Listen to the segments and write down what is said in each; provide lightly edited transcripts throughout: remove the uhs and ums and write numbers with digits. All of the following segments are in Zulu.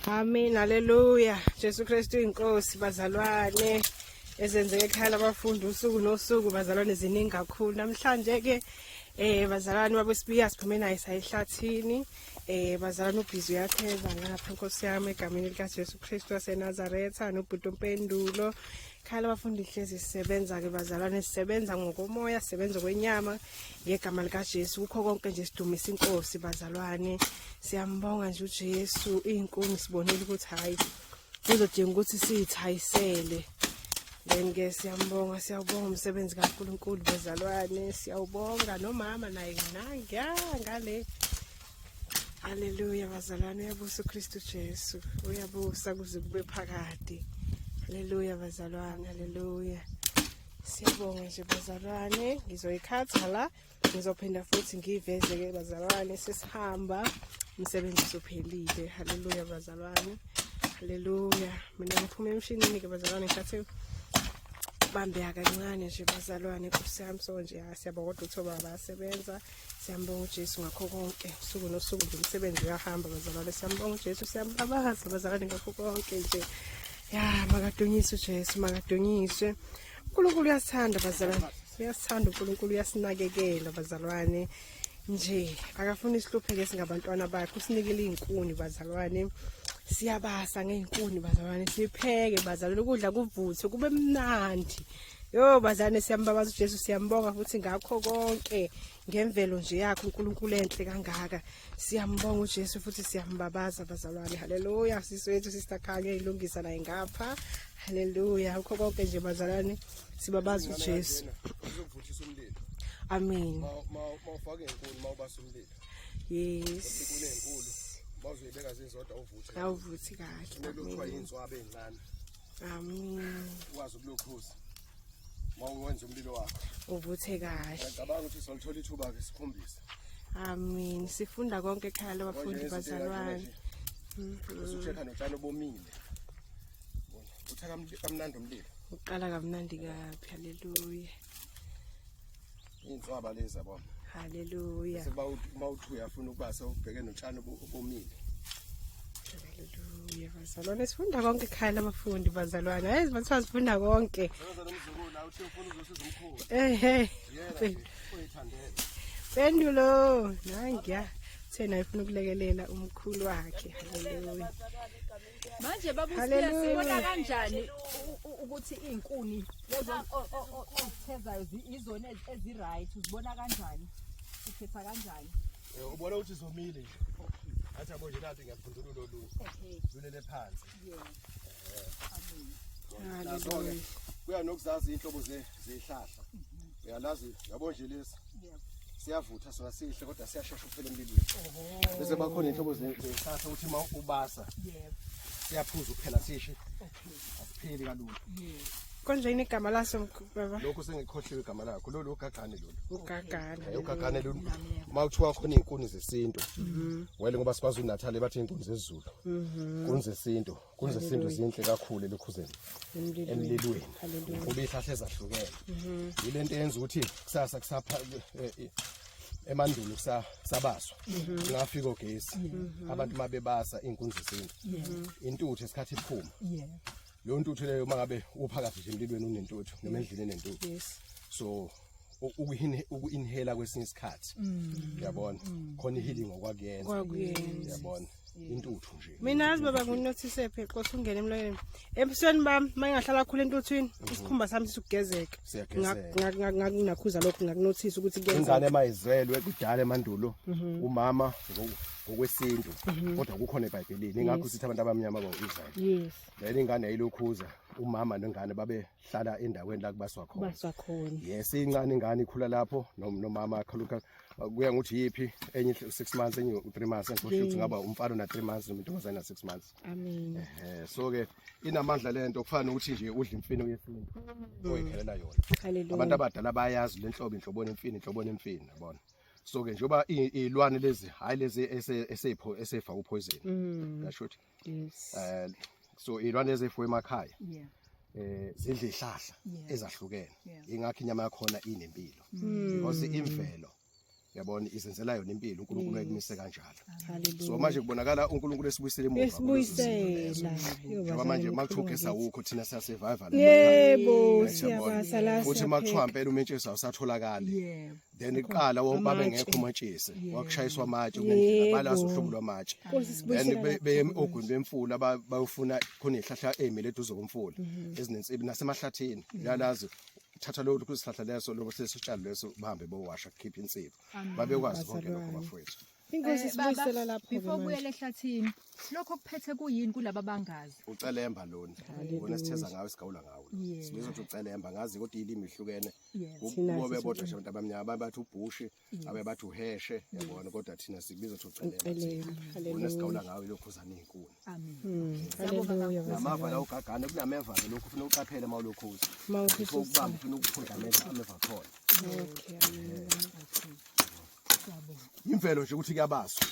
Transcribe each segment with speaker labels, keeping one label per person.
Speaker 1: Amen, haleluya. Jesu Kristu inkosi bazalwane ezenzeke ekhaya labafundi usuku nosuku bazalwane ziningi kakhulu. Namhlanje ke bazalwane babusibiya siphume naye sayihlathini. Bazalwane ubhizi uyatheza ngapha inkosi yami egameni lika Jesu Kristu waseNazaretha nobhuti uMpendulo. Ekhaya labafundi hlezi sisebenza ke bazalwane, sisebenza ngokomoya, sisebenza kwenyama ngegama likaJesu. Kukho konke nje sidumisa inkosi bazalwane, siyambonga nje uJesu. Izinkuni sibonile ukuthi hayi kuzodinga ukuthi siyithayisele. Then ke siyambonga, siyawubonga umsebenzi kaNkulunkulu bazalwane, siyawubonga nomama naye nginangya ngale. Haleluya bazalwane, uyabusa uKristu Jesu, uyabusa kuze kube phakade. Haleluya bazalwane, haleluya. Siyabonga nje bazalwane, ngizoyikhatha la, ngizophinda futhi ngiyiveze ke bazalwane sesihamba, umsebenzi usuphelile. Haleluya bazalwane, haleluya. Mina ngiphuma emshinini ke bazalwane, ngithathe bambe kancane nje bazalwane, Nkosi yami. So nje siyabonga kodwa ukuthi obaba bayasebenza. Siyambonga uJesu ngakho konke, usuku nosuku nje umsebenzi uyahamba bazalwane. Siyambonga uJesu, siyambabaza bazalwane ngakho konke nje. Ya, makadunyiswe uJesu, makadunyiswe. uNkulunkulu uyasithanda bazalwane, uyasithanda uNkulunkulu, uyasinakekela bazalwane nje, akafuni sihlupheke singabantwana bakhe. Usinikele izinkuni bazalwane, siyabasa ngey'nkuni bazalwane, sipheke bazalwane, ukudla kuvuthwe kube mnandi. Yo bazalwane, siyambabaza uJesu, siyambonga futhi ngakho konke ngemvelo nje yakhe uNkulunkulu enhle kangaka. Siyambonga uJesu futhi siyambabaza bazalwane. Haleluya. Sisi wethu Sister Khanya ilungisa naye ngapha. Haleluya. Ukho konke nje bazalwane, sibabaza uJesu.
Speaker 2: Uzokuvuthisa umlilo.
Speaker 1: Amen.
Speaker 2: Mawufake inkuni, mawubasa umlilo.
Speaker 1: Yes.
Speaker 2: Inkuni enkulu. Mawuzoyibeka zizodwa uvuthe.
Speaker 1: Awuvuthi kahle.
Speaker 2: Kumele uthwa inswaba ezincane.
Speaker 1: Amen.
Speaker 2: Ukwazi ukulokhuza. Mawuwenza umlilo wakho.
Speaker 1: Uvuthe kahle.
Speaker 2: Ngiyacabanga ukuthi solithola ithuba ke sikhombise.
Speaker 1: Amen. Sifunda konke ekhaya labafundi bazalwane.
Speaker 2: Usuchecka notshani obomile. Utha kamnandi umlilo.
Speaker 1: Uqala kamnandi kabi. Haleluya.
Speaker 2: Inswaba lezi yabona.
Speaker 1: Haleluya.
Speaker 2: Bese mawuthi uyafuna ukubasa ubheke notshani obomile.
Speaker 1: Haleluya bazalwane, sifunda konke ekhaya labafundi bazalwane. Hayi bathiwa sifunda konke. Ehe. Pendulo nangiya thena ifuna ukulekelela umkhulu wakhe. Haleluya.
Speaker 3: Manje babusiya sibona kanjani ukuthi izinkuni lezo ozithezayo izona ezi right, uzibona kanjani? Ukhetha kanjani?
Speaker 2: Ubona ukuthi zomile nje. Athi yabo nje nathi ngiyavundulula olunye. Lulele phansi. Nazo-ke kuya nokuzazi iy'nhlobo zey'hlahla. Uyalazi yabo nje lesi. Siyavutha sona sihle kodwa siyashesha ukuphela emlilweni. Bese bakhona iy'nhlobo zey'hlahla ukuthi uma ubasa siyaphuza ukuphela sishe. Asipheli kalula.
Speaker 1: Konje yini igama laso baba?
Speaker 2: Lokhu sengikhohliwe igama lakho. Lolu ugagane lolu.
Speaker 1: Ugagane.
Speaker 2: Ugagane lolu. Uma kuthiwa khona iy'nkuni zesintu. Wele ngoba siKwaZulu Natal bathi iy'nkuni zesiZulu. Inkuni zesintu. Inkuni zesintu zinhle kakhulu elokhuzeni. Emlilweni. Kuba iy'hlahla ezahlukene. Yile nto eyenza ukuthi kusasa kusapha emandulo kusabaswa. Kungafika ogesi. Abantu uma bebasa iy'nkuni zesintu. Intuthu esikhathi iphuma. Leyo ntuthu leyo uma ngabe uphakathi nje emlilweni unentuthu noma endlini enentuthu. So uku-inhale kwesinye isikhathi. Uyabona? Khona i-healing okwakuyenza.
Speaker 1: Kwakuyenza.
Speaker 2: Uyabona? Intuthu nje.
Speaker 1: Mina yazi baba nginothise phe xoxa ungene emlonyeni. Ebusweni bami mangingahlala kakhulu entuthwini isikhumba sami sisugezeka.
Speaker 2: Siyagezeka.
Speaker 1: Ngakunakhuza lokho, ngakunothisa ukuthi kuyenzeka.
Speaker 2: Ingane mayizelwe kudala emandulo umama ngokwesintu kodwa kukhona eBhayibhelini ingakho sithi abantu abamnyama bawu-Israel.
Speaker 1: Yes.
Speaker 2: Then ingane yayilokhuza umama nengane babehlala endaweni la kubaswa khona.
Speaker 1: Baswa khona.
Speaker 2: Yes, incane ingane ikhula lapho nomama akhaluka kuya ngokuthi yiphi enye 6 months enye 3 months engikhohlwe ukuthi ngaba umfana na 3 months noma intombazane na 6 months.
Speaker 1: Amen.
Speaker 2: So ke inamandla lento kufana nokuthi nje udla imfino yesintu oyikhelela yona.
Speaker 1: Hallelujah.
Speaker 2: Abantu abadala bayazi lenhlobo inhlobo nemfino inhlobo nemfino yabona. So ke njengoba izilwane lezi hayi lezi esepho esefa upoison. Ngasho ukuthi
Speaker 1: Yes.
Speaker 2: So izilwane ezifuwe emakhaya. Zidla ihlahla ezahlukene. Ingakho inyama yakhona inempilo. Because imvelo Yabona, izenzela yona impilo, uNkulunkulu ayikumise kanjalo.
Speaker 1: Hallelujah.
Speaker 2: So manje kubonakala uNkulunkulu esibuyisele emuva kulezo zinto lezo.
Speaker 1: Esibuyisela. Yo,
Speaker 2: Njengoba manje
Speaker 1: bazalwane,
Speaker 2: uma kuthiwa
Speaker 1: mkhulu
Speaker 2: ugesi
Speaker 1: wangithi.
Speaker 2: awukho, thina siyasurvive la.
Speaker 1: Yebo,
Speaker 2: emakhaya.
Speaker 1: siyabasa la.
Speaker 2: Futhi uma kuthiwa
Speaker 1: siyapheka.
Speaker 2: impela umentshisi awusatholakali,
Speaker 3: Yebo.
Speaker 2: then kuqala wonke
Speaker 1: Amatshe.
Speaker 2: babengekho umatshisi, wakushayiswa amatshe kunendlela, balazi uhlobo lwamatshe.
Speaker 1: Nkosi,
Speaker 2: Then
Speaker 1: sibuyisela lapho.
Speaker 2: beye ogwini bemfula, bayofuna khona izihlahla ezimile eduze komfula ezinensibi nasemahlathini, uyalazi, thatha lo kusihlahla leso, lo sesitshalo leso, bahambe bowasha kukhipha insipho, babekwazi konke lokho bafowethu.
Speaker 1: Inkosi
Speaker 3: Eh, baba,
Speaker 1: sibuyisela lapho
Speaker 3: before
Speaker 1: manje.
Speaker 3: ubuyele ehlathini, lokho kuphethe kuyini kulaba bangazi?
Speaker 2: Ucelemba lona, wona sitheza ngawo, sigawula ngawo.
Speaker 3: Yeah.
Speaker 2: Sibiza ukuthi ucelemba, ngazi kodwa ilimi ihlukene.
Speaker 1: Thina
Speaker 2: Kubo bebodwa nje abantu abamnyama, abanye bathi ubhushi, abanye bathi uheshe, yabona, kodwa thina sikubiza ukuthi ucelemba.
Speaker 1: Ucelemba,
Speaker 2: Wona
Speaker 1: hallelujah.
Speaker 2: sigawula ngawo ilokhuzana iy'nkuni.
Speaker 3: Amen.
Speaker 1: Hallelujah.
Speaker 2: Namava la ugagane, kunameva ke lokhu, ufuna uqaphele uma ulokhuza.
Speaker 1: Uma
Speaker 2: Before
Speaker 1: ukhuthuza.
Speaker 2: ukubamba ufuna ukuphundla ameva, ameva akhona.
Speaker 1: Okay, amen.
Speaker 2: Imvelo nje ukuthi kuyabaswa.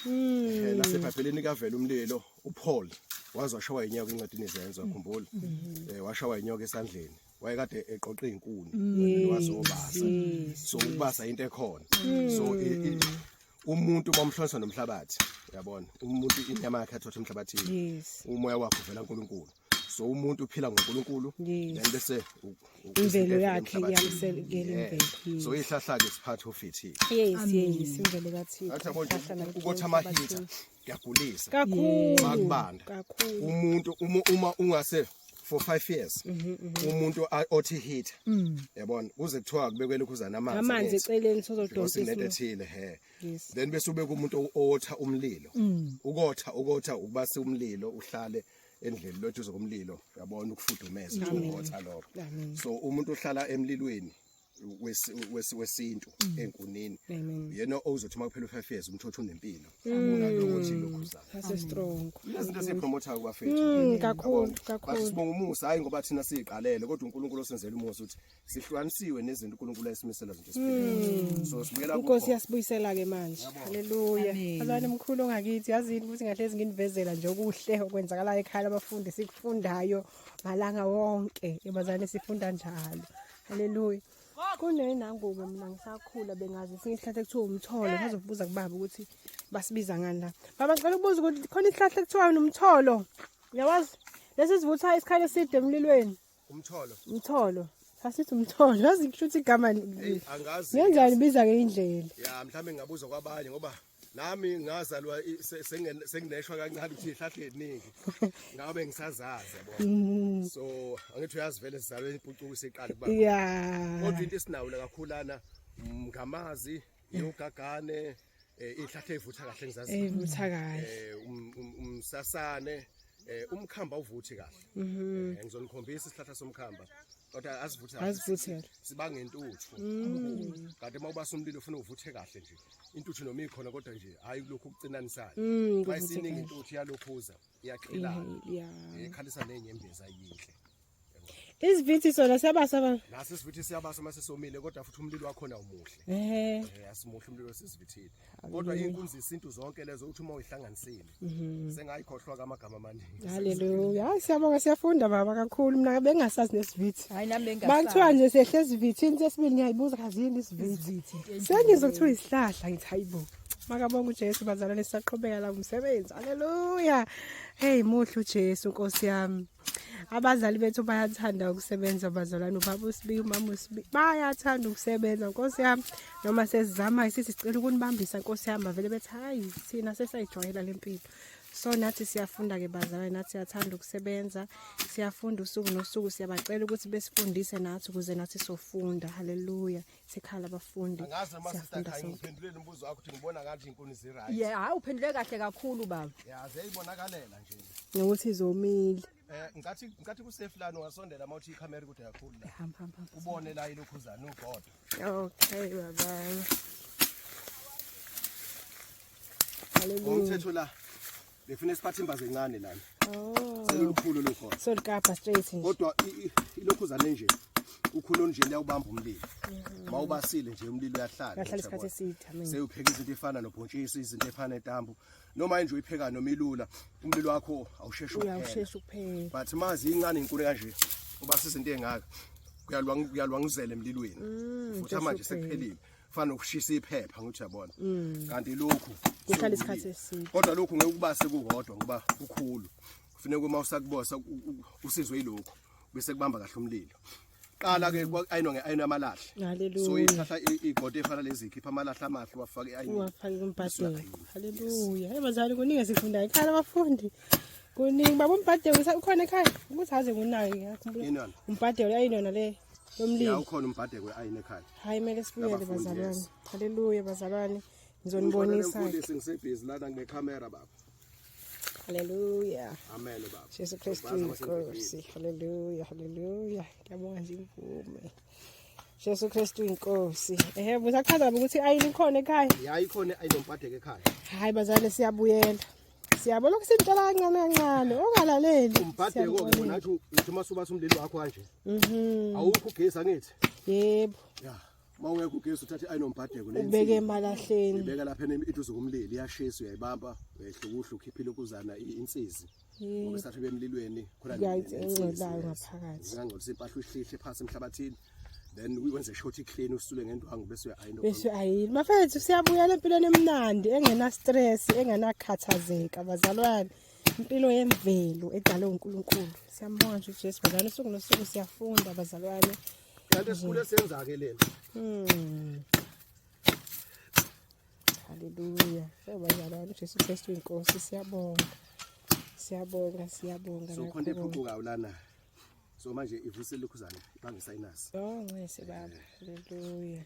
Speaker 2: Nasebhayibhelini kuyavela umlilo, uPaul waze washawa inyoka encwadini yeZenzo, yakhumbula. Washawa inyoka esandleni. Wayekade eqoqa izinkuni, wazobasa. So ukubasa into ekhona. So umuntu bomhlonisa nomhlabathi, uyabona? Umuntu inyama yakhe athatha emhlabathini. Umoya wakhe uvela kuNkulunkulu. So umuntu uphila ngoNkulunkulu, then bese
Speaker 1: Imvelo
Speaker 2: izinto
Speaker 1: yakhe
Speaker 2: emhlabathini.
Speaker 1: iyamsekela imvelo, yes.
Speaker 2: So ihlahla ke siphathe of it.
Speaker 1: Yes, imvelo kaThixo.
Speaker 2: Athi yabo nje
Speaker 1: Ihlahla nalokhu
Speaker 2: ukotha amahitha
Speaker 1: emhlabathini.
Speaker 2: kuyagulisa.
Speaker 1: Kakhulu.
Speaker 2: Makubanda.
Speaker 1: Kakhulu.
Speaker 2: Umuntu uma ungase for 5 years umuntu othi heater, yabona, kuze kuthiwa kubekwe lokhuzana amanzi
Speaker 1: Amanzi
Speaker 2: angithi.
Speaker 1: eceleni
Speaker 2: Because
Speaker 1: sozodonsa
Speaker 2: kunento
Speaker 1: isimo.
Speaker 2: ethile he. Then bese ubeka umuntu owotha umlilo, ukotha ukubasa umlilo, uhlale endlini loduze komlilo, yabona, ukufudumeza, ukotha lokho.
Speaker 1: Amen.
Speaker 2: So umuntu ohlala emlilweni wesintu enkunini,
Speaker 1: Amen.
Speaker 2: yena ozothi uma kuphela u5 years umthotho unempilo unalokuthi lokhuzana.
Speaker 1: Sase strong.
Speaker 2: Izinto esipromotayo kwafethu.
Speaker 1: Kakhulu,
Speaker 2: Yabona?
Speaker 1: kakhulu.
Speaker 2: Bathi sibonga umusa, hayi ngoba thina siyiqalele, kodwa uNkulunkulu osenzela umusa ukuthi sihlukanisiwe nezinto uNkulunkulu ayisimisela izinto esiphilile. So sibuyela
Speaker 1: Inkosi
Speaker 2: kukho.
Speaker 1: yasibuyisela ke manje. Haleluya. Alwane mkhulu ongakithi, yazini ukuthi ngahlezi nginivezela nje okuhle okwenzakalayo ekhaya abafundi sikufundayo malanga wonke. Ebazane sifunda njalo. Haleluya. Kunenangubo mina ngisakhula bengazi esinye isihlahla ekuthiwa umtholo, ngizokubuza kubaba ukuthi basibiza ngani la. Baba, ngicela ukubuza ukuthi khona isihlahla ekuthiwa umtholo. Uyawazi? Lesi sivutha isikhathi eside emlilweni.
Speaker 2: Umtholo.
Speaker 1: Umtholo. Sasithi umtholo. Yazi kusho ukuthi igama
Speaker 2: Hey, angazi.
Speaker 1: ngenzani biza ke indlela.
Speaker 2: Ya, mhlawumbe ngingabuza kwabanye ngoba nami ngazalwa sengineshwa kancane ukuthi ihlahla eningi. Ngabe ngisazazi, yabo. So angithi uyazi vele sizalwe impucuko isiqala kuba. Kodwa into esinawo la kakhulana ngamazi yogagane, ihlahla evutha kahle ngizazi.
Speaker 1: Evutha kahle.
Speaker 2: Umsasane, umkhamba uvuthi kahle. Ngizonikhombisa isihlahla somkhamba. Kodwa asivuthe kahle.
Speaker 1: Asivuthe kahle.
Speaker 2: Sibanga intuthu. Kanti uma ubasa umlilo ufuna uvuthe kahle nje. Intuthu noma ikhona kodwa nje hayi lokhu kucinanisayo.
Speaker 1: Kuvuthe
Speaker 2: Mayiseningi
Speaker 1: kahle.
Speaker 2: intuthu iyalokhuza, iyaqhilana. Ikhalisa nezinyembezi ayinhle.
Speaker 1: Isivithi sona siyabasa baba.
Speaker 2: Naso isivithi siyabasa mase somile, kodwa futhi umlilo wakhona umuhle. Asimuhle umlilo sesivithile. Kodwa inkunzi isintu zonke lezo uthi uma uyihlanganisile. Sengayikhohlwa amagama amaningi.
Speaker 1: Haleluya. Hayi, siyabonga, siyafunda baba kakhulu. Mina bengasazi nesivithi.
Speaker 3: Hayi, nami bengasazi.
Speaker 1: Bakuthiwa nje sehle esivithini sesibili, ngiyayibuza kazi yini isivithi.
Speaker 3: Isivithi, into enje.
Speaker 1: Sengizwa kuthiwa isihlahla, ngithi hayibo. Makabonga uJesu bazalwane, sisaqhubeka la umsebenzi. Haleluya. Hey, muhle uJesu Nkosi yami. Abazali bethu bayathanda ukusebenza bazalwane, ubaba uSibi, umama uSibi bayathanda ukusebenza Nkosi yami. Noma sesizama sithi sicela ukunibambisa Nkosi yami, bavele bethi hayi, thina sesayijwayela lempilo. So nathi siyafunda ke bazalwane, nathi siyathanda ukusebenza, siyafunda usuku nosuku, siyabacela ukuthi besifundise nathi ukuze nathi sofunda. Haleluya. Sikhala abafundi.
Speaker 2: Angazi noma sister
Speaker 1: Siyafunda
Speaker 2: Khanya
Speaker 1: sonke.
Speaker 2: ngiphendulele umbuzo wakho ukuthi ngibona ngathi inkuni zi-right.
Speaker 3: Yeah, hayi, uphendule kahle kakhulu baba.
Speaker 2: Ya, ziyayibonakalela nje.
Speaker 1: Nokuthi zomile.
Speaker 2: Ngicathi ku safe lana, ungasondela mawuthi ikhamera kude kakhulu la.
Speaker 3: Hamba hamba hamba.
Speaker 2: Ubone la ilokhuzana ugodo.
Speaker 1: Okay baba. Haleluya.
Speaker 2: Umthetho la befuna siphathe imbazo encane lana.
Speaker 1: Oh.
Speaker 2: Selulukhulu lukhona.
Speaker 1: So likapha straight nje.
Speaker 2: Kodwa ilokhuzane nje ukhulu nje liyawubamba umlilo. Mawubasile nje umlilo uyahlala.
Speaker 1: Uyahlala isikhathi eside, amen.
Speaker 2: Sewupheka izinto efana nobhontshisi, izinto efana netambu. Noma nje uyipheka noma ilula, umlilo wakho awusheshi ukuphela.
Speaker 1: Uyawushesha ukuphela.
Speaker 2: But mazi incane inkuni kanje, ubasa izinto ezingaka. Kuyalwanguzela emlilweni. Futhi manje
Speaker 1: usheshe ukuphela.
Speaker 2: sekuphelile. Kufana nokushisa iphepha ngithi uyabona. Kanti lokhu
Speaker 1: Kuhlala isikhathi eside.
Speaker 2: Kodwa lokhu ngeke ukubase kukodwa ngoba kukhulu. Kufuneka uma usakubosa usizwe yilokhu bese kubamba kahle umlilo. Qala ke ayinwa ngeayini yamalahle.
Speaker 1: Hallelujah.
Speaker 2: So ithatha igodo efana lezi khipha amalahle amahle wafaka iayini.
Speaker 1: Wafaka umbhadeko. Haleluya. Hey bazali kuningi esifundayo ekhaya abafundi. Kuningi baba umbhadeko ukhona ekhaya ukuthi aze kunayo ngiyakhumbula. Umbhadeko ayinona le yomlilo.
Speaker 2: Ya ukhona umbhadeko ayini ekhaya.
Speaker 1: Hayi kumele sibuyele bazalwane. Haleluya bazalwane. Ngizonibonisa.
Speaker 2: Mfundisi ngisebhizi lana ngine camera baba.
Speaker 1: Haleluya.
Speaker 2: Amen baba.
Speaker 1: Jesu Kristu inkosi. Haleluya, haleluya. Ngiyabonga nje imvume. Jesu Kristu inkosi. Ehe, busachaza ukuthi ayini ikhona ekhaya.
Speaker 2: Ya ikhona ayinombhadeko ekhaya.
Speaker 1: Hayi bazalwane siyabuyela. Siyabona ukuthi sintshela kancane kancane ungalaleli.
Speaker 2: Umbhadeko ke wona uthi uthi uma subatha umlilo wakho kanje. Awukho ugesi angithi?
Speaker 1: Yebo.
Speaker 2: Ya. Uma ungekho ugesi uthatha i-ayinombhadeko
Speaker 1: Ubeke emalahleni.
Speaker 2: Ibeka lapha eduze komlilo iyashisa uyayibamba uyayihlukuhla ukhiphile ukuzana insizi. Ngoba sathi bemlilweni khona
Speaker 1: engcolayo ngaphakathi.
Speaker 2: Zingangcolisa impahla uyihlihle phansi emhlabathini. Then wenze short clean usule ngendwangu bese uya-ayina.
Speaker 1: Bese ayini. Bafethu siyabuyela empilweni emnandi engena stress, engenakhathazeka bazalwane. Impilo yemvelo edalwe uNkulunkulu. Siyambonga nje uJesu bazalwane usuku nosuku siyafunda bazalwane.
Speaker 2: Kanti esikhule senza ke lena.
Speaker 1: Haleluya. Bazalwane uJesu Kristu inkosi siyabonga. Siyabonga, siyabonga.
Speaker 2: So khona ephuqukayo lana. So manje ivuse lokhuzana ibanga sinus.
Speaker 1: Oh, ncese baba. Haleluya.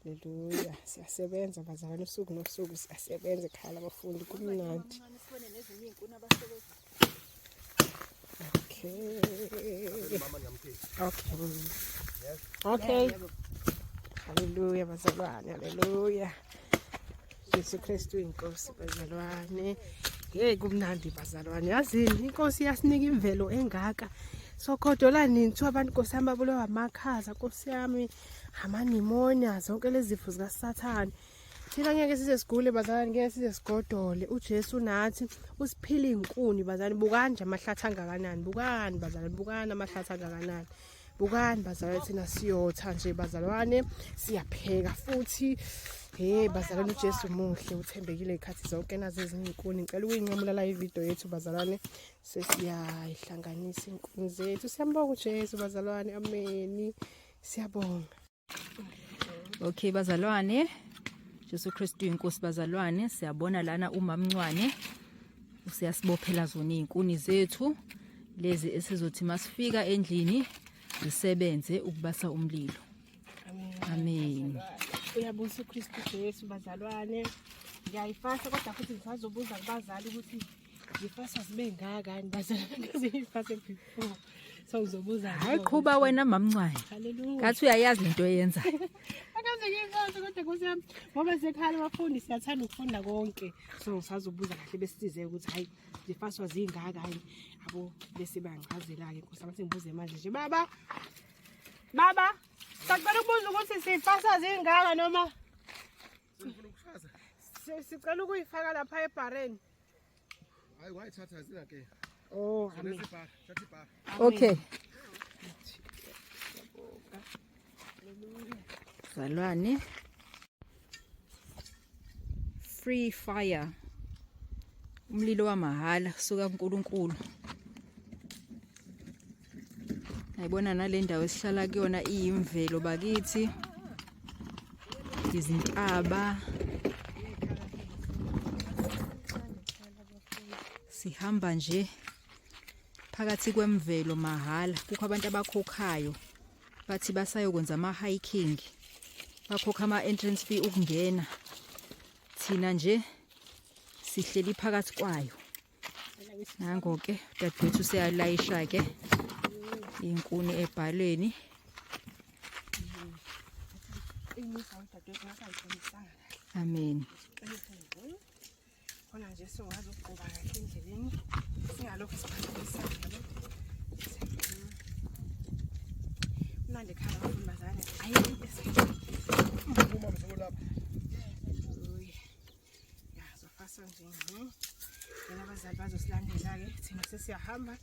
Speaker 1: Haleluya. Siyasebenza bazalwane usuku nosuku siyasebenza ekhaya labafundi kumnandi. Okay. Okay. Okay. Haleluya bazalwane, haleluya. Jesu Kristu inkosi bazalwane. Hey kumnandi bazalwane. Yazini inkosi yasinika imvelo engaka. Sogodola nini kuthiwa abantu Nkosi yami babulawa amakhaza Nkosi yami amanimonia zonke lezi zifo zikaSathane. Thina ngeke size sigule bazalwane, ngeke size sigodole. uJesu nathi usiphila izinkuni bazalwane. Bukani nje amahlathi angakanani. Bukani bazalwane, bukani amahlathi angakanani. Bukani bazalwane, thina siyotha nje bazalwane, siyapheka futhi. Hey bazalwane, uJesu muhle, uthembekile izikhathi zonke. Nazo ezinye izinkuni ngicela ukuyinqamula la ivideo yethu bazalwane, sesiyayihlanganisa izinkuni zethu. Siyambonga uJesu bazalwane, ameni. Siyabonga.
Speaker 3: Okay bazalwane, Jesu Kristu inkosi bazalwane, siyabona lana uMamncwane usiyasibophela zona izinkuni zethu lezi esizothi masifika endlini zisebenze ukubasa umlilo. Amen.
Speaker 1: Uyabusa uKristu Jesu bazalwane. Ngiyayifasa kodwa futhi ngisazobuza kubazali ukuthi zifasa zibe ngakani bazalwane, ngizifase before. So uzobuza.
Speaker 3: Hayi qhuba wena Mamncwane.
Speaker 1: Haleluya.
Speaker 3: Ngathi uyayazi lento oyenzayo.
Speaker 1: Akaze ngiyifase kodwa Nkosi yami ngoba sekhaya abafundi siyathanda ukufunda konke. So ngisazobuza kahle besisize ukuthi hayi zifaswa zingaka hayi abo bese bangichazela ke Nkosi yami sengibuze manje nje baba. Baba, sicela ukubuza ukuthi sifasa zingaka noma sicela ukuyifaka lapha ebhareni.
Speaker 2: Hayi wayithatha zinake.
Speaker 1: Oh, amen.
Speaker 2: Thatha ibhara.
Speaker 3: Okay. Bazalwane. Free fire. Umlilo wamahala suka kuNkulunkulu. Ayibona nale ndawo esihlala kuyona iyimvelo bakithi. Izintaba. Sihamba nje phakathi kwemvelo mahala. Kukho abantu abakhokhayo bathi basayokwenza ama hiking, bakhokha ama entrance fee ukungena. Thina nje sihleli phakathi kwayo. Nango ke dadewethu seyalayisha ke inkuni ebhaleni. Amen.
Speaker 1: Khona nje sokwazi ukugqoka kahle endleleni singalokhu siphathisa yabo. Mnandi ekhaya abafundi bazalwane, ayikho into
Speaker 2: Uma mzolo lapha.
Speaker 1: Ya zofasa nje. Yena abazali bazosilandela ke, thina sesiyahamba.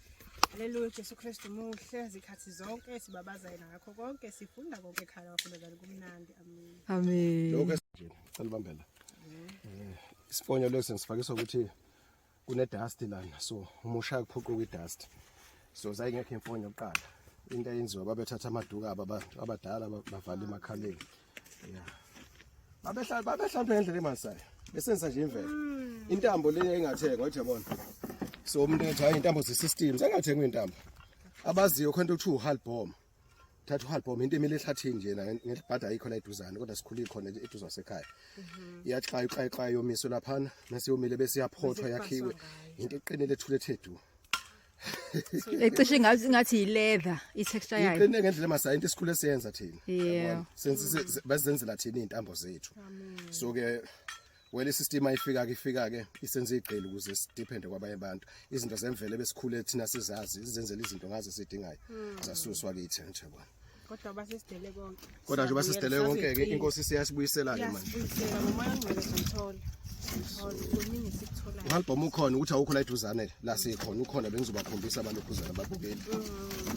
Speaker 1: Haleluya, Jesu Kristu muhle zikhathi zonke, sibabaza yena ngakho konke, sifunda konke ekhaya bafundazane, kumnandi. Amen.
Speaker 3: Amen.
Speaker 2: Lokho nje cela ubambela. Isifonyo leso ngisifakiswa ukuthi kune dust lana, so uma ushaya kuphuquka i-dust. So zayingekho imfonyo kuqala. Into eyenziwa babethatha amaduka abo abantu abadala bavala emakhaleni. Yeah. Babehlala babehlampe ngendlela emalisayo. Besenza nje imvelo. Intambo le engathengwa nje yabona. So umuntu ethi hayi intambo ze-system, sengathengwa intambo. Abaziyo khona ukuthi u-hard bomb. Thatha u-hard bomb into emile ehlathini nje na ngelibhada ayikho la eduzane kodwa sikhule khona eduze wasekhaya. Iyaxaya uxaya xaya yomiswe laphana mase yomile bese iyaphothwa yakhiwe. Into eqinile ethule thedu.
Speaker 3: Ecishe ngathi yi-leather i-texture yayo.
Speaker 2: Iqine ngendlela emasayo into esikhule siyenza thina.
Speaker 3: Yeah.
Speaker 2: Senze bazenzela thina izintambo zethu. So ke well isystem ayifika ke ifika ke isenze igqili ukuze sidepende kwabanye abantu. Izinto zemvelo besikhule thina sizazi, sizenzela izinto ngazo esidingayo. Zasuswa kithi nje yabona.
Speaker 1: Kodwa basesidele konke.
Speaker 2: Kodwa nje basesidele konke ke inkosi siyasibuyisela ke manje.
Speaker 1: Iyasibuyisela ngomoya ongcwele sizothola. Sizothola kuningi sikuthola.
Speaker 2: Uhalbum ukhona ukuthi awukho la eduzane la sikhona ukhona bengizobakhombisa abalokhuzana ababukeli.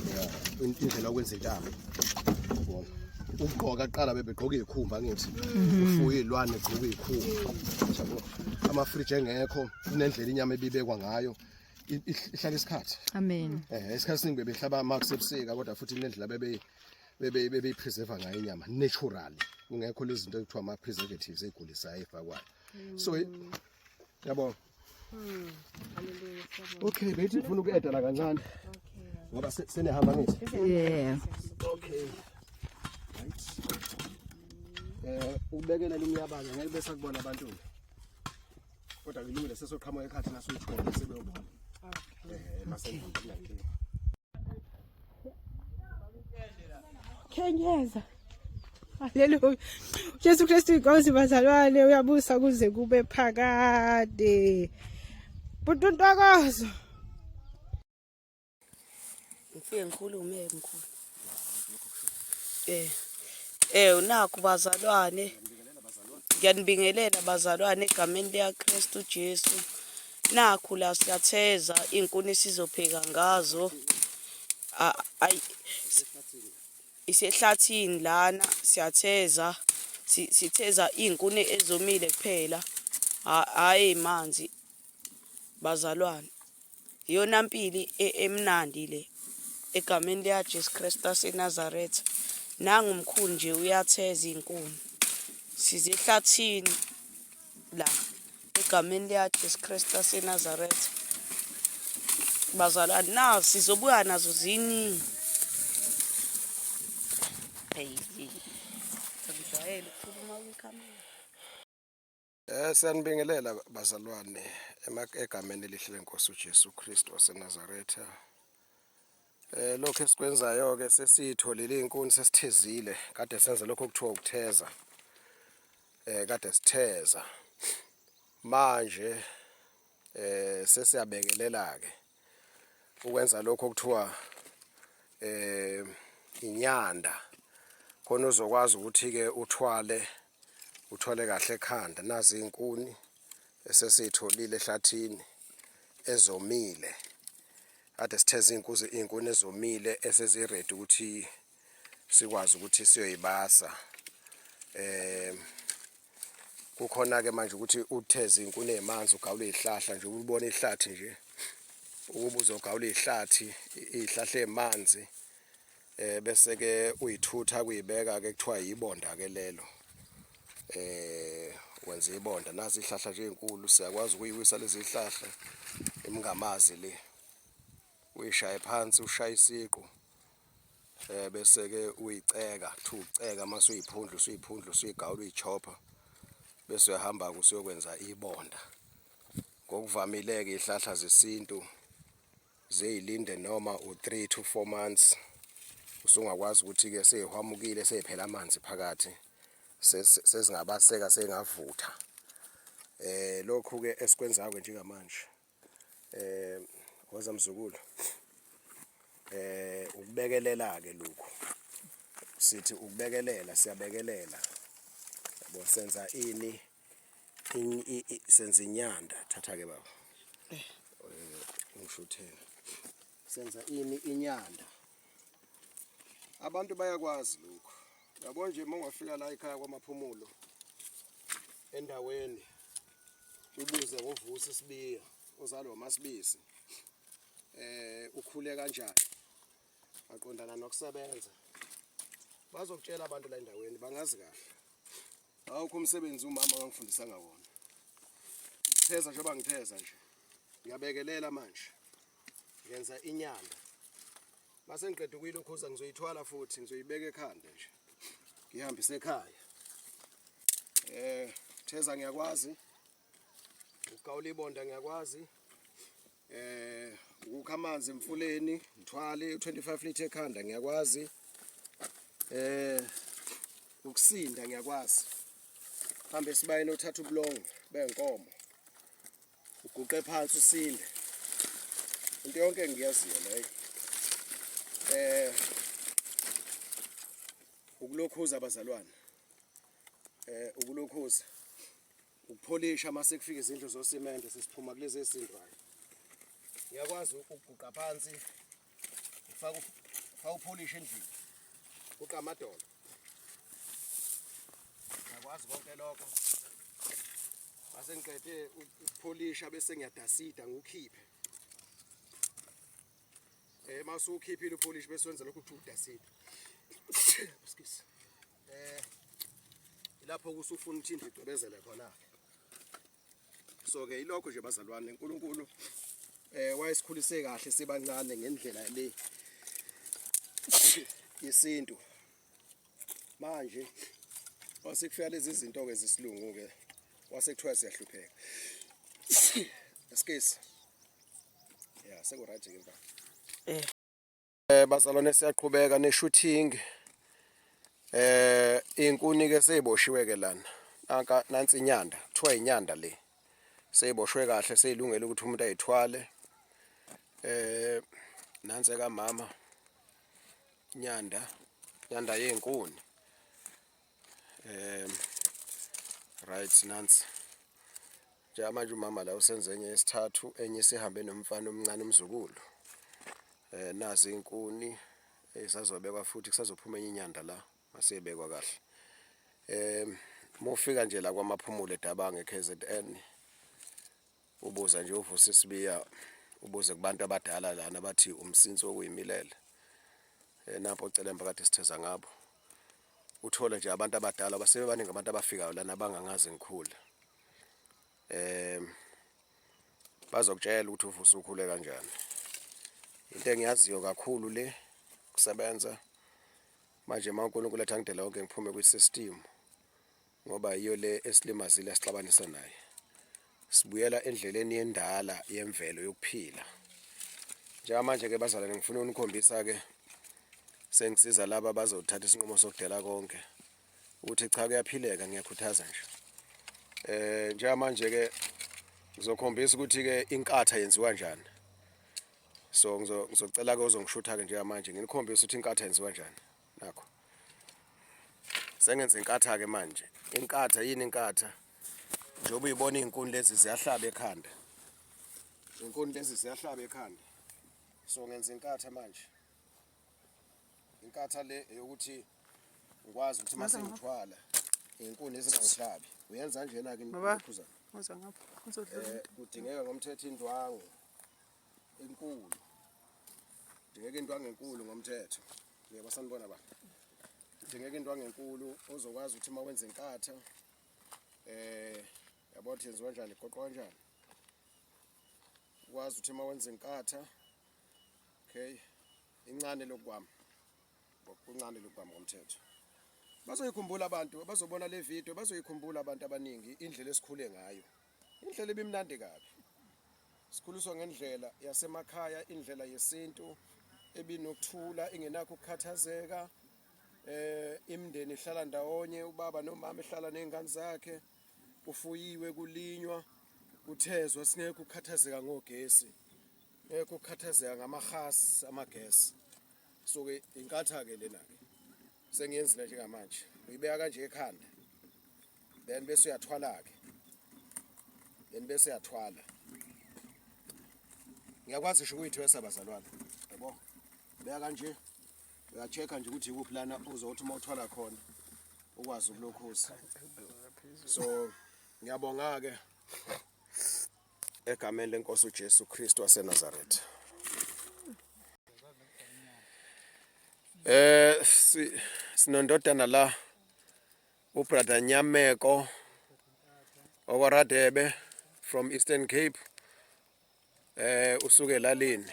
Speaker 2: Yeah, indlela yokwenza intambo. Yabona. Ukugqoka kuqala bebegqoka izikhumba ngithi. Ufuye izilwane egqoka izikhumba. Yabo. Ama fridge engekho kunendlela inyama ebibekwa ngayo ihlala isikhathi.
Speaker 3: Amen.
Speaker 2: Isikhathi esiningi bebehlaba ama kusebusika kodwa futhi kunendlela bebe bebe bebeyipreserve ngayo inyama naturally. Kungekho lezi zinto ekuthiwa ama preservatives ezigulisayo efakwayo. So yabo.
Speaker 1: Haleluya. Siyabonga.
Speaker 2: Okay, bethi ngifuna uku-eda la kancane
Speaker 1: Okay.
Speaker 2: ngoba senihamba ngithi.
Speaker 3: Yeah.
Speaker 2: Okay. Right. Ukubekelela imiyabanga ngeke bese kubona abantu. Kodwa kulungile sesoqhamuka ekhathi nasuyithole sebeyobona. Mase ngiyakhe.
Speaker 1: Kenyeza. Haleluya. Jesu Kristu inkosi bazalwane uyabusa kuze kube phakade. Bhuti Ntokozo.
Speaker 4: Ngifike ngikhulume mkhulu. Nakhu bazalwane. Ngiyanibingelela bazalwane egameni lika Kristu Jesu. Nakhu la siyatheza inkuni sizopheka ngazo. Ay isehlathini lana siyatheza sitheza izinkuni ezomile kuphela. Hayi manzi bazalwane. Iyona mpilo emnandi le egameni lika Jesu Kristu waseNazaretha. Nangu umkhulu nje uyatheza izinkuni. Size ehlathini la egameni lika Jesu Kristu waseNazaretha. Bazalwane na sizobuya nazo ziningi. Hey, angijwayele ukukhuluma kwikhamera.
Speaker 2: Siyanibingelela bazalwane egameni elihle lenkosi uJesu Kristu waseNazaretha. Lokho esikwenzayo ke sesitholile izinkuni sesithezile kade senza lokho okuthiwa ukutheza. Kade sitheza. Manje sesiyabekelela ke ukwenza lokho okuthiwa inyanda khona uzokwazi ukuthi ke uthwale kahle ekhanda. Nazi izinkuni esesitholile ehlathini ezomile, kade sitheza izinkuni ezomile eseziready ukuthi sikwazi ukuthi siyoyibasa. Kukhona ke manje ukuthi utheze izinkuni ezimanzi ugawule izihlahla nje, ubone ihlathi nje ukuba uzogawula ihlathi izihlahla ezimanzi bese ke uyithutha kuyibeka ke kuthiwa yibonda ke lelo. Wenza ibonda. Nazi izihlahla nje ezinkulu, siyakwazi ukuyiwisa lezi zihlahla imngamazi le, uyishaye phansi ushaye isiqu bese ke uyiceka, kuthiwa uceka mase uyiphundla usuyiphundla usuyigawula uyichopha bese uyahamba usuyokwenza ibonda. Ngokuvamile ke izihlahla zesintu ziyilinde noma u3 to 4 months usungakwazi ukuthi ke seyihwamukile seyiphela amanzi phakathi sezingabaseka sengavutha. Lokhu ke esikwenzayo ke njengamanje woza mzukulu ukubekelela ke lokhu sithi ukubekelela, siyabekelela yabo. Senza ini senza inyanda. Thatha ke baba ngishuthele. Senza ini? Inyanda. Abantu bayakwazi lokhu. Yabo nje uma ungafika la ekhaya kwaMaphumulo endaweni ubuze ngoVusi Sibiya ozalwa uMasibisi, ukhule kanjani maqondana nokusebenza, bazokutshela abantu la endaweni, bangazi kahle. Awukho umsebenzi umama ongangifundisanga wona. Ngitheza njengoba ngitheza nje, ngiyabekelela manje, ngenza inyanda. Mase ngiqeda ukuyilokhuza ngizoyithwala futhi ngizoyibeka ekhanda nje, ngihambise ekhaya. Theza ngiyakwazi, ukugawula ibonda ngiyakwazi, ukukha amanzi emfuleni ngithwale u25 litre ekhanda ngiyakwazi, ukusinda ngiyakwazi, hambe esibayeni othatha ubulongo benkomo uguqe phansi usinde, into yonke engiyaziyo leyo. Ukulokhuza abazalwane, ukulokhuza ukupholisha mase kufika izindlu zosimende, sesiphuma kulezi esindwayo. Ngiyakwazi ukuguqa phansi ngifaka upholisha endlini, guqa amadolo, ngiyakwazi konke lokho. Mase ngiqede ukupholisha bese ngiyadasida ngiwukhiphe. Mase uwukhiphile upholishi bese wenza lokhu kuthiwa udasida. Excuse. Ilapho usufuna ukuthi indlu igcwebezele khona-ke. So-ke ilokho nje bazalwane, uNkulunkulu wayesikhulise kahle sibancane ngendlela le yesintu. Manje wasekufika lezi zinto-ke zesilungu-ke, wase kuthiwa siyahlupheka. Excuse. Ya, seku-right ke mfana. Bazalwane, siyaqhubeka ne-shooting. Inkuni ke seyiboshiwe ke lana. Nanka nansi inyanda, kuthiwa inyanda le. Seyiboshwe kahle, seyilungele ukuthi umuntu ayithwale. Nansi kamama. Inyanda, inyanda yenkuni. Right, nansi. Njengamanje umama la usenze enye yesithathu, enye sihambe nomfana omncane umzukulu. Nazi inkuni esazobekwa futhi kusazophuma enye inyanda la maseyibekwa kahle. Mufika nje la kwaMaphumulo eDabange KZN, ubuza nje uVusi Sibiya, ubuze kubantu abadala lana bathi umsinsi wokuyimilela. Nampo ocelemba kade sitheza ngabo. Uthole nje abantu abadala basebebaningi, abantu abafikayo lana abangangazi ngikhule. Bazokutshela ukuthi uVusi ukhule kanjani. Into engiyaziyo kakhulu le kusebenza manje, uma uNkulunkulu ethi angidela konke ngiphume kwi-system, ngoba yiyo le esilimazile esixabanisa naye. Sibuyela endleleni yendala yemvelo yokuphila. Njengamanje ke bazalwane, ngifuna ukunikhombisa ke sengisiza laba abazothatha isinqumo sokudela konke ukuthi cha, kuyaphileka. Ngiyakhuthaza nje. Njengamanje ke ngizokhombisa ukuthi ke inkatha yenziwa kanjani. So ngizocela ke ozongishutha ke njengamanje nginikhombise ukuthi inkatha yenziwa kanjani. Nakho sengenza inkatha ke manje. Inkatha yini? Inkatha njengoba uyibona izinkuni lezi ziyahlaba ekhanda, izinkuni lezi ziyahlaba ekhanda. So ngenza inkatha manje. Inkatha le eyokuthi ngikwazi ukuthi mase ngithwala izinkuni ezingangihlabi. Uyenza njena ke.
Speaker 3: Baba.
Speaker 2: Iphuzana.
Speaker 3: Uza ngapha. Uzodlula.
Speaker 2: Kudingeka ngomthetho indwangu enkulu, kudingeka indwangu enkulu ngomthetho. Yebo, sanibona ba. Kudingeka indwangu enkulu ozokwazi ukuthi uma wenza inkatha, yabo ukuthi yenziwa kanjani, igoqwa kanjani, ukwazi ukuthi uma wenza inkatha. Okay, incane lokwami, kuncane lokwami ngomthetho. Bazoyikhumbula abantu bazobona le video, bazoyikhumbula abantu abaningi indlela esikhule ngayo, indlela ebimnandi kabi. Sikhuliswa ngendlela yasemakhaya, indlela yesintu ebinokuthula, ingenakho ukukhathazeka. Imindeni ihlala ndawonye, ubaba nomama ehlala nezingane zakhe, kufuyiwe, kulinywa, kuthezwa, singekho ukukhathazeka ngogesi, ngekho ukukhathazeka ngamahasi amagesi. So ke inkatha ke lena ke sengiyenzile njengamanje. Uyibeka kanje ekhanda, then bese uyathwala ke, then bese uyathwala. Ngiyakwazi ngisho ukuyithwesa bazalwane. Yabo. Beka kanje. Uya-check-a nje ukuthi ikuphi lana uzothi uma uthwala khona ukwazi ukulokhuza. So ngiyabonga ke egameni lenkosi uJesu Kristu waseNazaretha. Eh sinondodana la ubrother Nyameko owaRadebe from Eastern Cape eh usuke elalini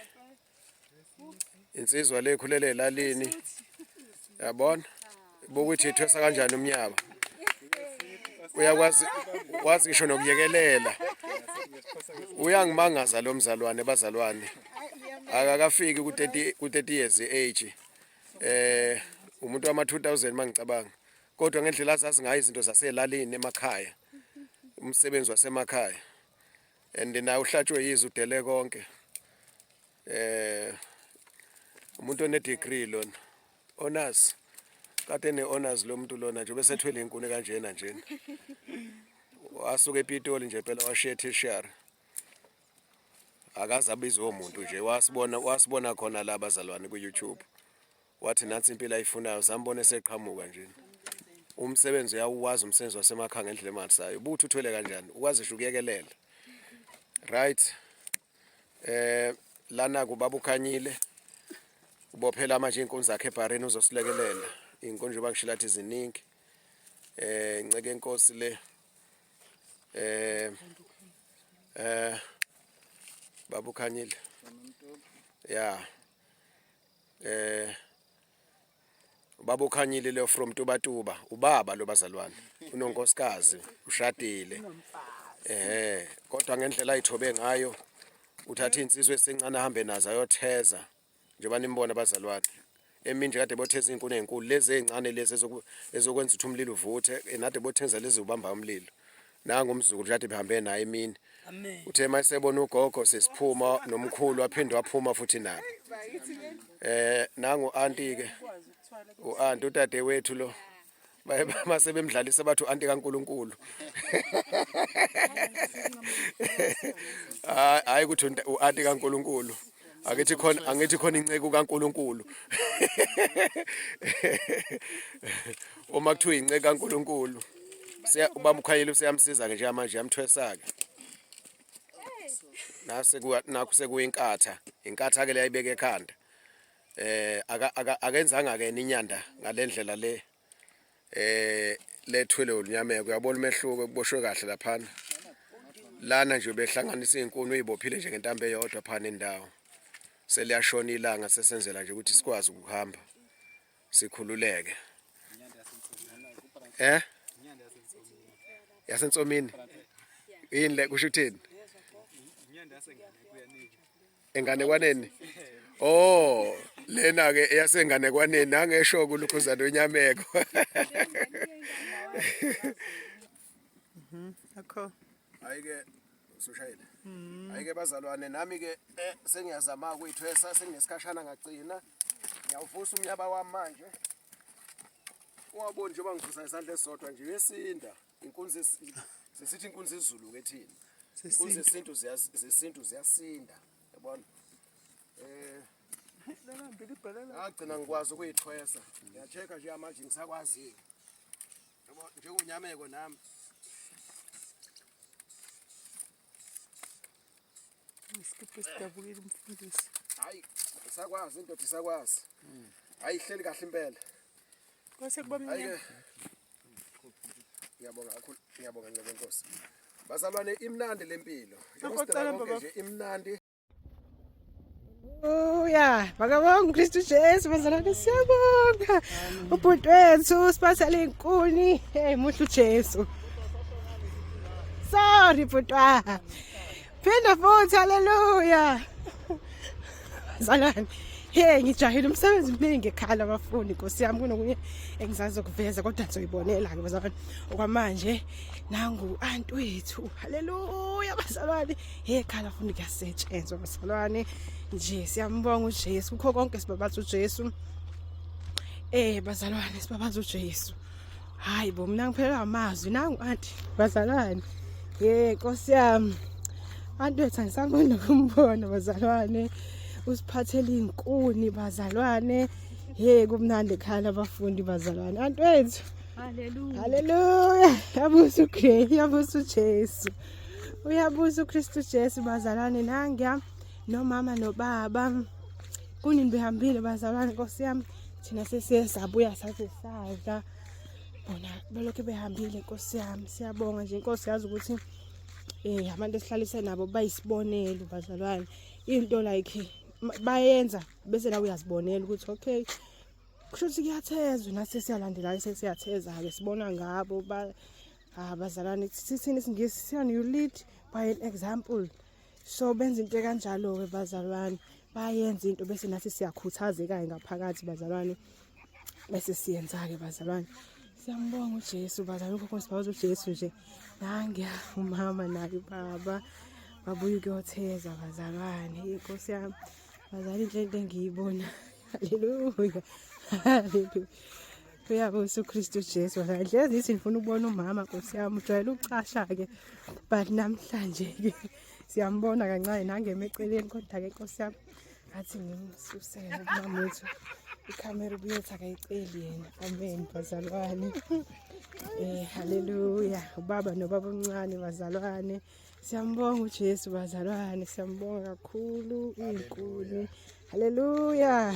Speaker 2: insizwa le khulele elalini yabona bukuthi ithwesa kanjani umnyaba uyakwazi wazi ngisho nokuyekelela uyangimangaza lo mzalwane bazalwane akakafiki ku-30 ku-30 years age eh umuntu wama 2000 mangicabanga kodwa ngendlela azazi ngayo izinto zaselalini emakhaya umsebenzi wasemakhaya and naye uhlatshwe yize udele konke eh umuntu one degree lona honors kade ne honors lo muntu lona nje besethwele inkuni kanjena njena wasuka ePitoli nje phela washiya tertiary akaze abizwe umuntu nje wasibona wasibona khona la bazalwane ku YouTube Wathi nansi impilo ayifunayo sambona eseqhamuka nje. Umsebenzi uyawuwazi umsebenzi wasemakhaya ngendlela emangalisayo. Ubuthi uthwele kanjani? Ukwazi nje ukuyekelela. Right. Eh lana kubaba ukhanyile. Ubophela manje inkunzi zakhe ebharini uzosilekelela. Inkunzi njengoba ngishilo athi ziningi. Eh nceke enkosi le. Eh eh baba ukhanyile. Yeah. Eh ubaba ukhanyile lo from Tubatuba ubaba lo bazalwane unonkosikazi ushadile eh kodwa ngendlela ayithobe ngayo uthatha insizwe esencane ahambe nazo ayotheza njengoba nimbona bazalwane emini nje kade botheza izinkuni ezinkulu lezi ezincane lezi ezokwenza ukuthi umlilo uvuthe enade botheza lezi ubamba umlilo nangu umzukulu kade behambe naye emini uthe uma esebona ugogo sesiphuma nomkhulu waphinde waphuma futhi nabo eh nangu anti ke uanti udade wethu lo baye mase bemdlalisa bathi uanti kaNkuluNkulu hayi ukuthi uanti kaNkuluNkulu akithi khona angithi khona inceku kaNkuluNkulu uma kuthiwa inceku kaNkuluNkulu siya ubaba ukhayile useyamsiza ke njengamanje yamthwesa ke nase nakho sekuyinkatha inkatha ke leyayibeka ekhanda eh akenzanga ke inyanda ngalendlela le eh lethwele olunyameko uyabona umehluko kuboshwe kahle laphana lana nje behlanganisa izinkuni uyibophile nje ngentambo eyodwa phana indawo seliyashona ilanga sesenzela nje ukuthi sikwazi ukuhamba sikhululeke eh yasentsomini yini le kusho ukuthini enganekwaneni oh lena ke eyasenganekwaneni angesho kulukhuzana unyameko
Speaker 1: akho
Speaker 2: hayi ke usushayile hayi ke bazalwane nami ke eh, sengiyazama ukuyithwesa senginesikhashana ngagcina ngiyawuvusa umnyaba wami manje ungaboni njengoba ngivusa isandla esisodwa nje uyesinda inkunzi sesithi inkunzi izulu ke thina inkunzi zesintu zesintu ziyasinda yabona eh ngagcina ngikwazi ukuyithwesa ngiya-check-a nje manje ngisakwazi yabo njengonyameko nami
Speaker 1: Isikipho esidabukile umfundisi.
Speaker 2: Hayi, isakwazi indoda isakwazi. Hayi ihleli kahle impela.
Speaker 1: Kwase kuba mnyama.
Speaker 2: Ngiyabonga kakhulu, ngiyabonga ncebe Nkosi. Bazalwane imnandi lempilo. Njengoba konke nje imnandi.
Speaker 1: Haleluya. Makabonga uKristu Jesu bazalwane siyabonga. Ubhuti wethu siphathele inkuni. Hey muhle uJesu. Sorry bhuti wami. Phinda futhi haleluya. Bazalwane. Hey ngijahile umsebenzi omningi ekhala abafundi Nkosi yami kunokunye engizazokuveza kodwa nizoyibonela ke bazalwane. Okwamanje nangu anti wethu. Haleluya bazalwane. Hey khala fundi kuyasetshenzwa bazalwane nje siyambonga uJesu kukho konke sibabaza uJesu eh bazalwane sibabaza uJesu hayi bo mina ngiphelelwa amazwi nangu anti bazalwane ye Nkosi yami Anti wethu angisamboni nokumbona bazalwane. Usiphathele izinkuni bazalwane. Hey kumnandi ekhaya labafundi bazalwane. Anti wethu.
Speaker 3: Haleluya.
Speaker 1: Haleluya. Yabusa uGrey, yabusa uJesu. Uyabusa uKristu Jesu bazalwane nangiya nomama nobaba. Kunini behambile bazalwane Nkosi yami. Thina sesiye sabuya saze sadla. Bona balokhu behambile Nkosi yami. Siyabonga nje Nkosi yazi ukuthi abantu esihlalise nabo bayisibonelo bazalwane. Into like bayenza bese la uyazibonela ukuthi okay kusho ukuthi kuyathezwa nathi sesiyalandela sesiyatheza-ke sibona ngabo ba ah bazalwane sithini isingisi siyani you lead by an example so benza into ekanjalo-ke bazalwane bayenza into bese nathi siyakhuthazeka-ke ngaphakathi bazalwane bese siyenza-ke bazalwane siyambonga uJesu bazalwane ukhokho sibawuza uJesu nje nangiya umama naye ubaba babuye ukuyotheza bazalwane inkosi yami bazali inhle into engiyibona haleluya haleluya uyabusa uKristu Jesu hlezi ngithi ngifuna ukubona umama Nkosi yami ujwayele ukucasha-ke but namhlanje-ke siyambona kancane nangema eceleni kodwa-ke Nkosi yami ngathi ngimsusele umama wethu ikhamera ubuyethi akayiceli yena amen bazalwane haleluya ubaba nobaba omncane bazalwane siyambonga uJesu bazalwane siyambonga kakhulu inkuni haleluya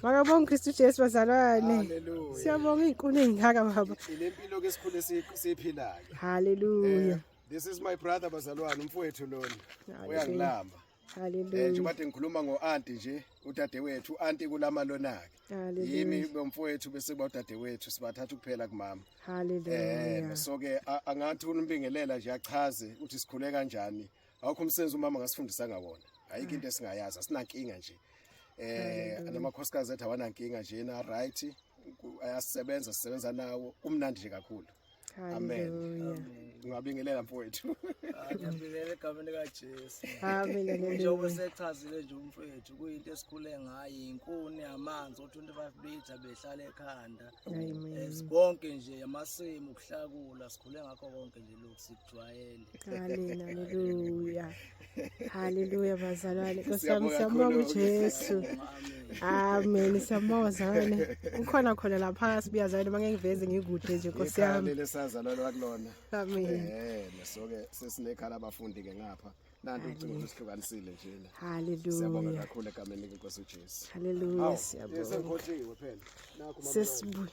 Speaker 1: makabonga uKristu Jesu bazalwane
Speaker 2: Hallelujah.
Speaker 1: siyabonga izinkuni ezingaka baba
Speaker 2: Ile mpilo ke sikhule siyiphilayo.
Speaker 1: haleluya
Speaker 2: This is my brother bazalwane umfowethu lona.
Speaker 1: Hallelujah.
Speaker 2: Uyangilamba.
Speaker 1: Haleluya
Speaker 2: Njengoba kade ngikhuluma ngo-anti nje udadewethu u-anti kulama lona-ke.
Speaker 1: Hallelujah.
Speaker 2: Yimi bomfowethu bese kuba udadewethu sibathatha kuphela kumama.
Speaker 1: Haleluya
Speaker 2: So ke angathi umbingelela nje achaze ukuthi sikhule kanjani. Awukho umsebenzi umama ngasifundisanga wona. Ayikho into esingayazi asinankinga nje. Namakhosikazi ethu awanankinga nje na right ayasebenza sisebenza nawo kumnandi nje kakhulu. Amen.
Speaker 1: Haleluya
Speaker 2: Ngingabingelela mfowethu.
Speaker 5: Ngiyabingelela egameni likaJesu.
Speaker 1: Amen
Speaker 5: Njengoba
Speaker 1: haleluya
Speaker 5: sechazile nje umfowethu kuyinto esikhule ngayo inkuni amanzi o-25 litre behlala ekhanda.
Speaker 1: Amen
Speaker 5: Konke nje amasimu ukuhlakula sikhule ngakho konke nje lokhu sikujwayele.
Speaker 1: Amen haleluya haleluya bazalwane Nkosi yami
Speaker 2: Siyabonga
Speaker 1: siyabonga
Speaker 2: kakhulu.
Speaker 1: uJesu
Speaker 5: Amen.
Speaker 1: amen siyabonga bazalwane ukhona khona lapha sibuya zalwane mangeke ngiveze ngikude nje Nkosi
Speaker 2: Ikhaya
Speaker 1: yami
Speaker 2: leli esazalelwa kulona.
Speaker 1: amen
Speaker 2: So ke sesinekhaya abafundi ke ngapha. Nanti ucingo lusihlukanisile nje la. Siyabonga
Speaker 1: haleluya
Speaker 2: kakhulu egameni lenkosi uJesu.
Speaker 1: haleluya siyabonga
Speaker 2: Sengikhohliwe phela. Nakho mama.
Speaker 1: sesibuya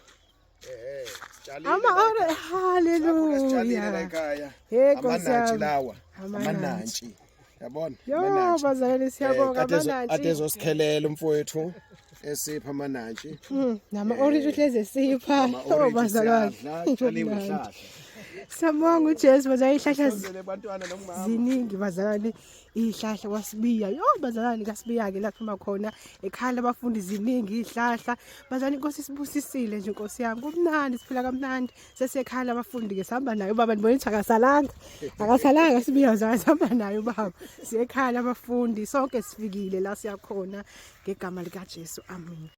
Speaker 2: Sitshalile.
Speaker 1: ama ore
Speaker 2: Sitshalile la
Speaker 1: haleluya
Speaker 2: ekhaya.
Speaker 1: Hey, Nkosi
Speaker 2: Amanantshi
Speaker 1: yami.
Speaker 2: lawa.
Speaker 1: Amanantshi.
Speaker 2: Amanantshi. Yabona?
Speaker 1: yo
Speaker 2: Amanantshi.
Speaker 1: bazalwane siyabonga
Speaker 2: Ade
Speaker 1: amanantshi
Speaker 2: ezosikhelela umfowethu esipha amanantshi.
Speaker 1: Nama orange uhleze esipha oh bazalwane
Speaker 2: Tshaliwe ihlahla.
Speaker 1: siyabonga uJesu bazalwane ihlahla
Speaker 2: Sonzele abantwana nomama.
Speaker 1: ziningi bazalwane izihlahla kwaSibiya yo bazalwane kaSibiya ke lapho khona ekhaya labafundi ziningi izihlahla bazalwane inkosi isibusisile nje inkosi yami kumnandi siphila kamnandi sesekhaya labafundi ke sihamba naye ubaba ndibona ukuthi akasalanga akasalanga Sibiya bazalwane sihamba naye ubaba siyekhaya labafundi sonke sifikile la siyakhona ngegama likaJesu amen.